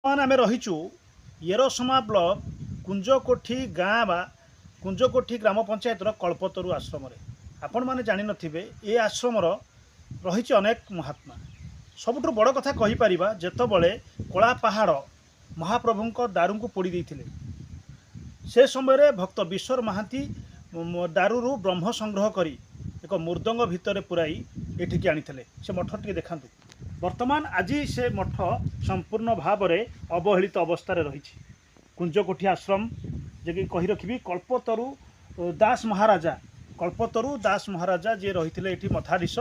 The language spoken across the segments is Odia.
ବର୍ତ୍ତମାନ ଆମେ ରହିଛୁ ଏରସମା ବ୍ଲକ କୁଞ୍ଜକୋଠି ଗାଁ ବା କୁଞ୍ଜକୋଠି ଗ୍ରାମ ପଞ୍ଚାୟତର କଳ୍ପତରୁ ଆଶ୍ରମରେ। ଆପଣମାନେ ଜାଣିନଥିବେ, ଏ ଆଶ୍ରମର ରହିଛି ଅନେକ ମହାତ୍ମା। ସବୁଠୁ ବଡ଼ କଥା କହିପାରିବା, ଯେତେବେଳେ କଳା ପାହାଡ଼ ମହାପ୍ରଭୁଙ୍କ ଦାରୁଙ୍କୁ ପୋଡ଼ି ଦେଇଥିଲେ, ସେ ସମୟରେ ଭକ୍ତ ବିଶ୍ୱର ମହାନ୍ତି ଦାରୁରୁ ବ୍ରହ୍ମ ସଂଗ୍ରହ କରି ଏକ ମୃଦଙ୍ଗ ଭିତରେ ପୁରାଇ ଏଠିକି ଆଣିଥିଲେ। ସେ ମଠ ଟିକେ ଦେଖାନ୍ତୁ। ବର୍ତ୍ତମାନ ଆଜି ସେ ମଠ ସମ୍ପୂର୍ଣ୍ଣ ଭାବରେ ଅବହେଳିତ ଅବସ୍ଥାରେ ରହିଛି। କୁଞ୍ଜକୋଠି ଆଶ୍ରମ ଯେ କି କହି ରଖିବି, କଳ୍ପତରୁ ଦାସ ମହାରାଜା, କଳ୍ପତରୁ ଦାସ ମହାରାଜା ଯିଏ ରହିଥିଲେ ଏଠି ମଠାଧୀଶ,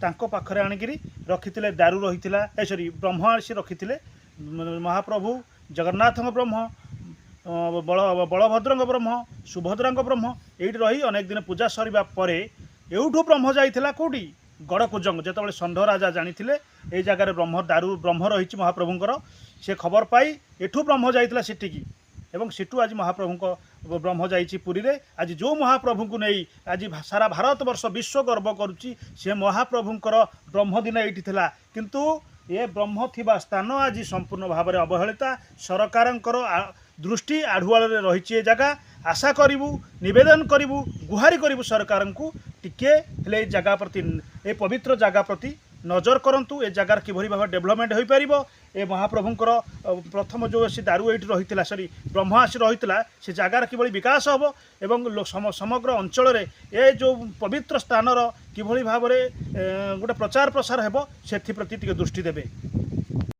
ତାଙ୍କ ପାଖରେ ଆଣିକିରି ରଖିଥିଲେ। ଦାରୁ ରହିଥିଲା, ଏ ସରି, ବ୍ରହ୍ମ ଆସି ରଖିଥିଲେ। ମହାପ୍ରଭୁ ଜଗନ୍ନାଥଙ୍କ ବ୍ରହ୍ମ, ବଳଭଦ୍ରଙ୍କ ବ୍ରହ୍ମ, ସୁଭଦ୍ରାଙ୍କ ବ୍ରହ୍ମ ଏଇଠି ରହି ଅନେକ ଦିନ ପୂଜା ସରିବା ପରେ ଏଇଠୁ ବ୍ରହ୍ମ ଯାଇଥିଲା କେଉଁଠି? ଗଡ଼କୁଜଙ୍ଗ। ଯେତେବେଳେ ଷଣ୍ଢ ରାଜା ଜାଣିଥିଲେ ଏଇ ଜାଗାରେ ବ୍ରହ୍ମ, ଦାରୁ ବ୍ରହ୍ମ ରହିଛି ମହାପ୍ରଭୁଙ୍କର, ସେ ଖବର ପାଇ ଏଠୁ ବ୍ରହ୍ମ ଯାଇଥିଲା ସେଠିକି ଏବଂ ସେଠୁ ଆଜି ମହାପ୍ରଭୁଙ୍କ ବ୍ରହ୍ମ ଯାଇଛି ପୁରୀରେ। ଆଜି ଯେଉଁ ମହାପ୍ରଭୁଙ୍କୁ ନେଇ ଆଜି ସାରା ଭାରତବର୍ଷ ବିଶ୍ୱ ଗର୍ବ କରୁଛି, ସେ ମହାପ୍ରଭୁଙ୍କର ବ୍ରହ୍ମଦିନ ଏଇଠି ଥିଲା। କିନ୍ତୁ ଏ ବ୍ରହ୍ମ ଥିବା ସ୍ଥାନ ଆଜି ସମ୍ପୂର୍ଣ୍ଣ ଭାବରେ ଅବହେଳିତା, ସରକାରଙ୍କର ଦୃଷ୍ଟି ଆଢ଼ୁଆଳରେ ରହିଛି ଏ ଜାଗା। ଆଶା କରିବୁ, ନିବେଦନ କରିବୁ, ଗୁହାରି କରିବୁ ସରକାରଙ୍କୁ, ଟିକେ ହେଲେ ଏ ଜାଗା ପ୍ରତି, ଏ ପବିତ୍ର ଜାଗା ପ୍ରତି ନଜର କରନ୍ତୁ। ଏ ଜାଗାର କିଭଳି ଭାବେ ଡେଭଲପମେଣ୍ଟ ହୋଇପାରିବ, ଏ ମହାପ୍ରଭୁଙ୍କର ପ୍ରଥମ ଯେଉଁ ସେ ଦାରୁ ଏଇଠି ରହିଥିଲା, ସରି, ବ୍ରହ୍ମ ଆସି ରହିଥିଲା, ସେ ଜାଗାର କିଭଳି ବିକାଶ ହେବ ଏବଂ ସମଗ୍ର ଅଞ୍ଚଳରେ ଏ ଯେଉଁ ପବିତ୍ର ସ୍ଥାନର କିଭଳି ଭାବରେ ଗୋଟେ ପ୍ରଚାର ପ୍ରସାର ହେବ, ସେଥିପ୍ରତି ଟିକେ ଦୃଷ୍ଟି ଦେବେ।